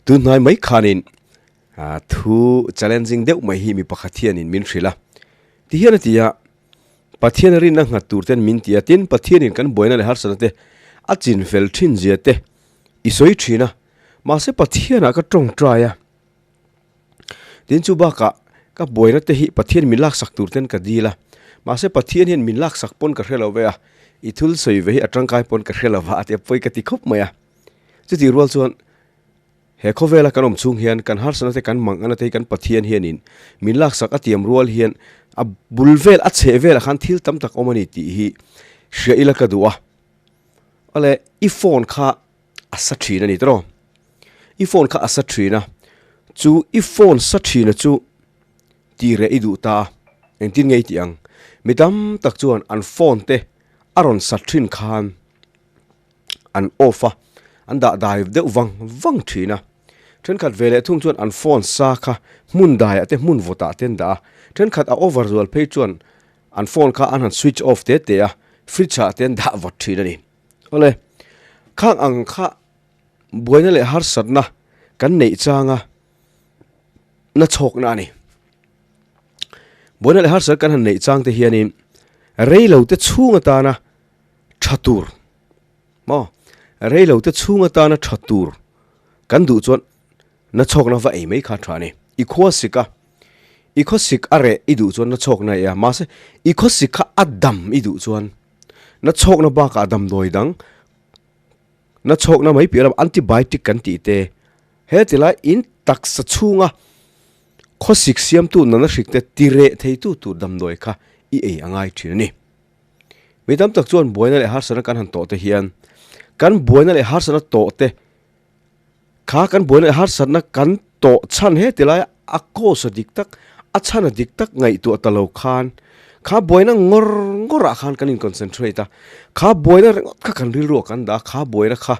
Tunhnai mai khanin thu challenging deuh mai hi mi pakhat hianin min hrilh a. Tihian a ti a, Pathian a rinna nghat tur ten min ti a, tin Pathianin kan buaina leh harsatna te a chin fel thin zia te i sawi thin a, mahse Pathianah ka tawngtai a. Tin chu bakah ka buaina te hi Pathian min laksak tur ten ka dil a, mahse Pathian hian min laksak pawn ka hre lo ve a, i thil sawi ve hi a tangkai pawn ka hre lo va a ti a, pawi ka ti khawp mai a. Chutih rual chuan he khawvela kan awm chhung hian kan harsatna te kan manghana te hi kan Pathian hianin min laksak a tiam rual hian a bul vel a chheh velah khan thil tam tak awm a ni tih hi hria ila ka duh a. Awle i phone kha a sa thin a ni tawh. I phone kha a sa thin a, chu i phone sa thina chu tih reh i duh ta a, engtin nge i tih ang? Mi tam tak chuan an phone te a rawn sat thin khan an off a, an dah dai deuh vang vang thin a. Thenkhat ve leh thung chuan an phone sa kha hmun daiah te hmun vawtah te an dah a, thenkhat a over zual phei chuan an phone kha an han switch off te te a, fridge ah te an dah vawt thin a ni. Awle, khang ang kha buaina leh harsatna kan neih changa na chhawkna a ni. Buaina leh harsatna kan han neih chang te hianin reilo te chhung atana tha tur maw reilo te chhung atana tha tur kan duh chuan na chhawkna va ei mai kha tha a ni. I khua sik a, i khaw sik a reh i duh chuan na chhawkna ei a, mahse i khaw sik kha a dam i duh chuan na chhawkna bakah damdawi dang na chhawkna mai piah lam antibiotic kan tih te he tilai in taksa chhunga khawsik siamtu nana hrik te ti reh theitu tur damdawi kha i ei a ngai thin a ni. Mi tam tak chuan buaina leh harsatna kan han tawh te hian kan buaina leh harsatna tawh te kha kan buaina leh harsatna kan tawh chhan he tilai a cause a dik tak a chhan a dik tak ngaihtuah ta lo khan kha buaina ngawr ngawr ah khan kan in concentrate a kha buaina ringawt kha kan rilru ah kan dah a kha buaina kha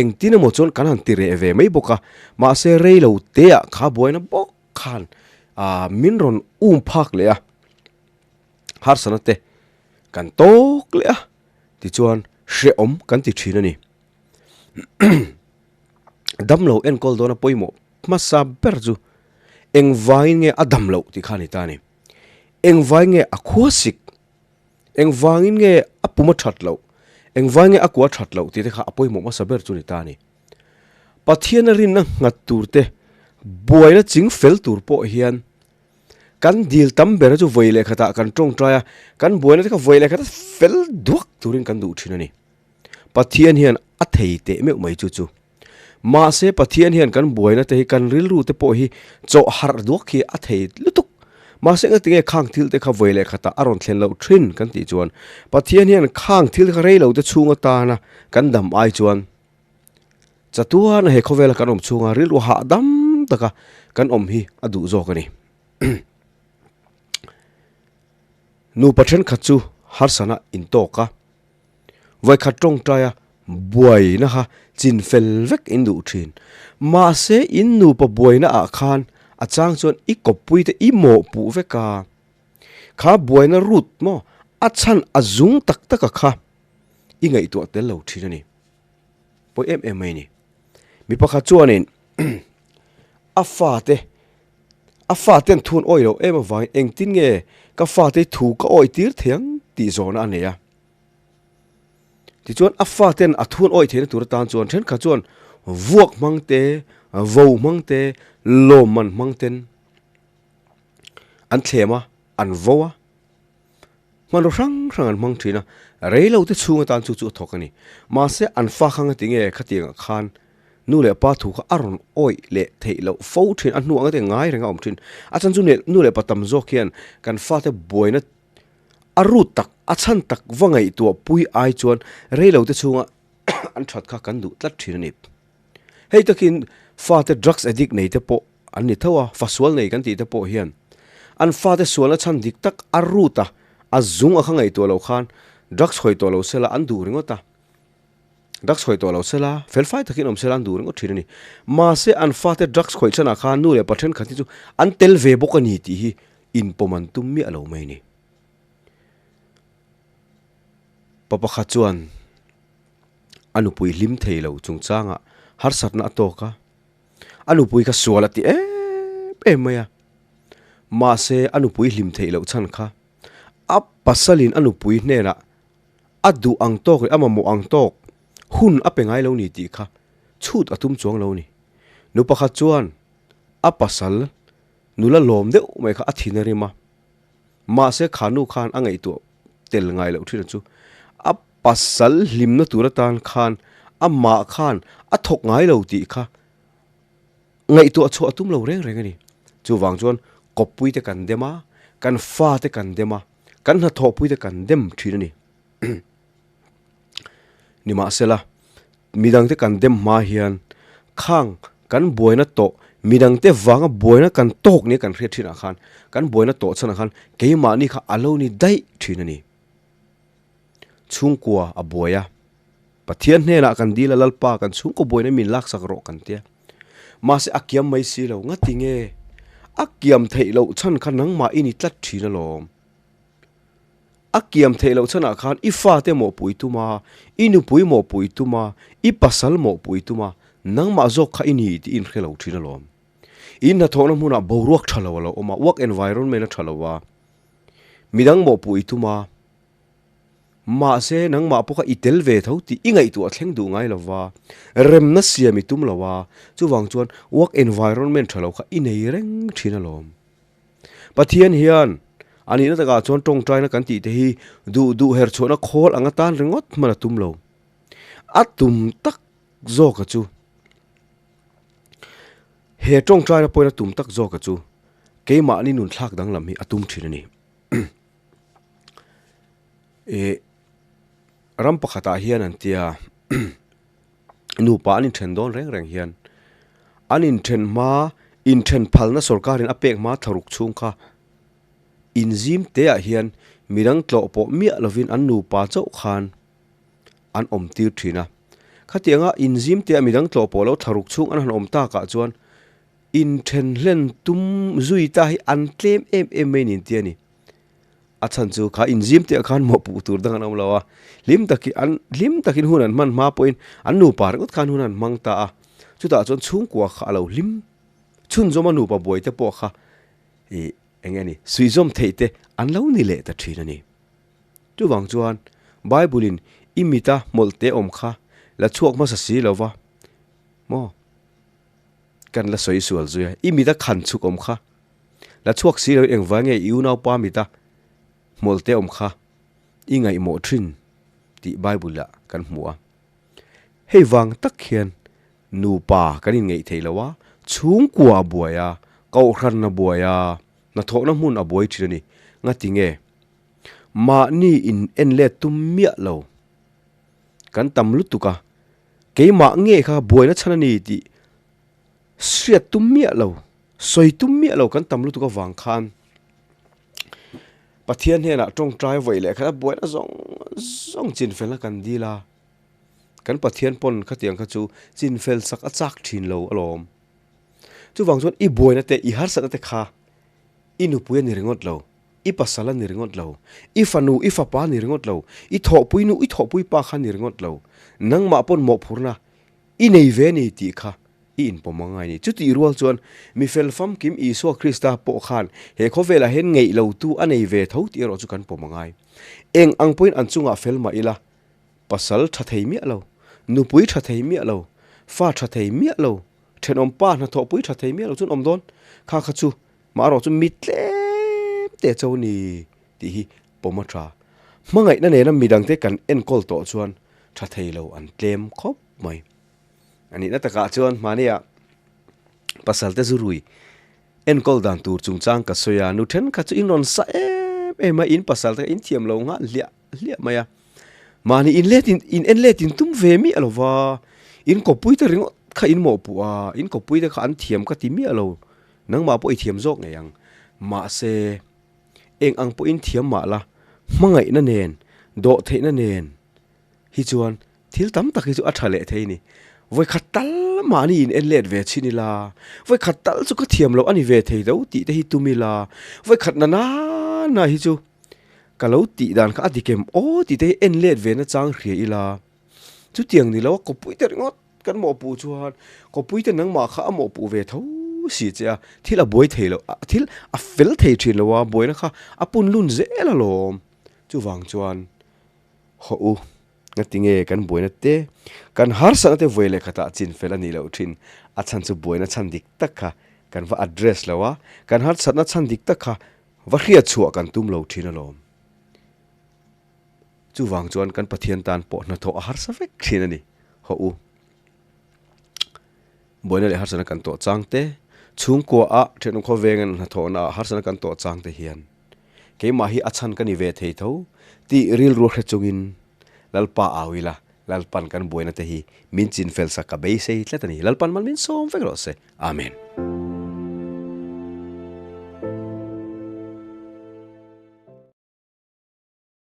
engtin emaw chuan kan han ti reh ve mai bawk a mahse rei lo te ah kha buaina bawk khan ah min rawn um phak leh a harsatna te kan tawk leh a tichuan hrehawm kan ti thin a ni. Damlo enkawl dawna pawimawh hmasa ber chu engvangin nge a dam loh tih kha a ni ta a ni. Engvangin nge a khua sik, engvangin nge a pum a that loh, engvangin nge a kua that loh tih te kha a pawimawh hmasa ber chu a ni ta a ni. Pathiana rinna nghat tur te, buaina ching fel tur pawh hian kan dil tam ber chu vawi leh khatah kan tawngtai a, kan buaina te kha vawi leh khata fel duak turin kan duh thin a ni. Pathian hian a thei teh meuh mai chu chu. Mahse Pathian hian kan buaina te hi kan rilru te pawh hi chawh harh duak hi a thei lutuk. Mahse engati nge khang thil te kha vawi leh khatah a rawn thlen loh thin kan tih chuan Pathian hian khang thil kha rei lo te chhung atana kan dam ai chuan chatuana he khawvela kan awm chhunga rilru hahdam taka kan awm hi a duh zawk a ni. Nupa thenkhat chu harsana intawk a. Vawikhat tawngtai a buaina kha chin fel vek in duh thin. Mahse in nupa buaina ah khan a chang chuan i kawppui te i mawhpuh vek a. Kha buaina root maw a chhan a zung tak tak a kha i ngaihtuah tel lo thin a ni. Pawi em em mai a ni. Mi pakhat chuanin a fate a fate an thun awih loh em avangin engtin nge ka fate thu ka awih tir thei ang tih zawhna a nei a. Tichuan a faten a thun awih theihna tur atan chuan thenkhat chuan vuak hmang te, vo hmang te, lawmman hmang ten an thlem a, an vo a, hmanraw hrang hrang an hmang thin a, reilo te chhung atan chu chu a thawk a ni. Mahse an fa kha nga tinge khatiangah khan nu leh pa thu kha a rawn awih leh theih loh fo thin, a hnu anga te ngai reng a awm thin. A chan chu nu leh pa tam zawk hian kan fate buaina A rut tak, a chhan tak va ngaihtuah pui ai chuan reilo te chhunga an that kha kan duh tlat thin a ni. Hei takin fate drugs addict nei te pawh an ni tho a, fa sual nei kan tih te pawh hian an fate sualna chhan dik tak a rut a, a zung a kha ngaihtuah loh khan drugs hawi tawh lo sela an duh ringawt a, drugs hawi tawh lo sela felfai takin awm sela an duh ringawt thin a ni. Mahse an fate drugs khawih chhanah khan nu leh pa thenkhat hi chu an tel ve bawk a ni tih hi Inpawm an tum miah lo mai ni. Pa pakhat chuan a nupui hlim thei lo chungchangah harsatna a tawk a. A nupui kha sual a ti em em mai a. Mahse a nupui hlim theih loh chhan kha a pasalin a nupui hnenah a duh ang tawk leh a mamawh ang tawk hun a pe ngai lo ni tih kha chhut a tum chuang lo ni. Nu pakhat chuan a pasal nula lawm deuh mai kha a thin a rim a. Mahse kha nu khan a ngaihtuah tel ngai loh thin a chu a pasal hlimna tur atan khan amah khan a thawk ngai lo tih kha ngaihtuah chhuah a tum lo reng reng a ni. Chuvang chuan kawppui te kan dem a, kan fa te kan dem a, kan hnathawhpui te kan dem thin a ni. Nimahsela, midangte kan dem hma hian khang kan buaina tawh, midangte vanga buaina kan tawk nia kan hriat thinah khan, kan buaina tawh chhanah khan keimahni kha a lo ni daih thin a ni. Chhungkua a buai a, Pathian hnenah kan dil a, Lalpa kan chhungkaw buaina min laksak rawh kan tia. Mahse a kiam mai si lo, ngati nge a kiam theih loh chhan kha nangmah i ni tlat thin alawm. A kiam theih loh chhanah khan i fate mawhpui tum a, i nupui mawhpui tum a, i pasal mawhpui tum a, nangmah zawk kha i ni tih i inhre lo thin alawm. I hnathawhna hmunah boruak tha lo a lo awm a, work environment a tha lo a, midang mawhpui tum a, mahse nangmah pawh kha i tel ve tho tih i ngaihtuah thleng duh ngai lo va, remna siam i tum lo a, chuvang chuan work environment tha lo kha i nei reng thin alawm. Pathian hian a nihna takah chuan tawngtaina kan tih te hi duh duh her chhuahna khawl anga tan ringawt hman a tum lo. A tum tak zawka chu he tawngtaina pawhin a tum tak zawka chu keimahni nun thlak danglam hi a tum thin a ni. Ih ram pakhatah hian an tia nupa an inthen dawn reng reng hian an inthen hma inthen phalna sorkarin a pek hma thlaruk chhung kha inzim te ah hian midang tlawh pawh miah lovin an nupa chauh khan an awm tir thin a khatianga inzim te ah midang tlawh pawh lo thlaruk chhung an han awm takah chuan inthen hlen tum zui ta hi an tlem em em mai niin tia ni. A chhan chu kha inzim teh ah khan mawhpuh tur dang an awm lo a, hlim takin an hlim takin hun an hman hma pawhin an nupa ringawt khan hun an hmang ta a, chutah chuan chhungkua kha a lo hlim chhunzawm a nupa buai te pawh kha ih eng nge ni suihzawm theih te an lo ni leh ta thin a ni. Chuvang chuan Bible in i mita hmawlh te awm kha la chhuak hmasa si lo va maw kan la sawi sual zui a, i mita khan chhuk awm kha La chhuak si lo engvai nge i unaupa mita hmawlhte awm kha i ngaihmawh thin tih Bible ah kan hmu a. Hei vang tak hian nupa kan inngeih thei lo a, chhungkua a buai a, kohhran a buai a, hnathawhna hmun a buai thin a ni. Ngati nge? Mahni in en let tum miah lo. Kan tam lutuk a, keimah nge kha buaina chhan a ni tih Hriat tum miah lo, sawi tum miah lo kan tam lutuk avang khan Pathian hnenah tawngtai vawi leh khat a buaina zawng zawng chinfelna kan dil a, kan Pathian pawn khatiang kha chu chinfel sak a chak thin lo alawm. Chuvang chuan i buaina te, i harsatna te kha i nupui a ni ringawt lo, i pasal a ni ringawt lo, i fanu, i fapa a ni ringawt lo, i thawhpui nu, i thawhpui pa kha a ni ringawt lo, nangmah pawn mawhphurna I nei ve ni tih kha i inpawm a ngai ni. Chutih rual chuan mi fel famkim Isua Krista pawh khan he khawvelah hian ngeih lotu a nei ve tho tih erawh chu kan pawm a ngai. Eng ang pawhin an chungah fel mah ila, pasal tha thei miah lo, nupui tha thei miah lo, fa tha thei miah lo, thenawm pa hnathawhpui tha thei miah lo chuan awm dawn kha kha chu mah erawh chu mi tlem te cho ni tih hi pawm a tha. Hmangaihna nena midangte kan enkawl tawh chuan tha thei lo an tlem khawp mai. A nihna takah chuan hmania pasal te zu rui enkawl dan tur chungchang ka sawi a, nu thenkhat chu in rawn sa em em a, in pasal te kha in thiam lo nghal hliah hliah mai a. Mahni in let in in en let in tum ve miah lo va, in kawppui te ringawt kha in mawhpuh a, in kawppui te kha an thiam ka ti miah lo, nangmah pawh i thiam zawk ngei ang. Mahse, eng ang pawhin thiam mah la, hmangaihna nen, dawhtheihna nen hi chuan Thil tam tak hi chu a tha leh thei a ni. Vawikhat tal mahni in en let ve chhin ila, vawikhat tal chu ka thiam loh a ni ve thei lo tih te hi tum ila, vawikhat na nana hi chu ka lo tih dan kha a dik em aw tih te hi en let ve na chang hria ila, chutiang ni lo a kawppui te ringawt. kan mawhpuh chuan kawpui te nangmah kha a mawhpuh ve tho si che a, thil a buai thei lo, thil a fel thei thin lo a, buaina kha a pun lun zel alawm. Chuvang chuan hawh u, ngatinge kan buaina te, kan harsatna te vawi leh khatah chin fel a nih loh thin, a chhan chu buaina chhan dik tak kha kan va address lo a, kan harsatna chhan dik tak kha va hriat chhuah kan tum lo thin alawm. Chuvang chuan kan Pathian tan pawh hnathawh a harsa vek thin a ni. Hawh u. Buaina leh harsatna kan tawh chang te, chhungkua ah thenawm khawvengan hnathawhna ah harsatna kan tawh chang te hian keimah hi a chhan ka ni ve thei tho tih rilru hre chungin Lalpa au ila, Lalpan kan buaina te hi min chinfel sak ka beisei tlat a ni. Lalpan mal min sawm vek rawh se. Amen.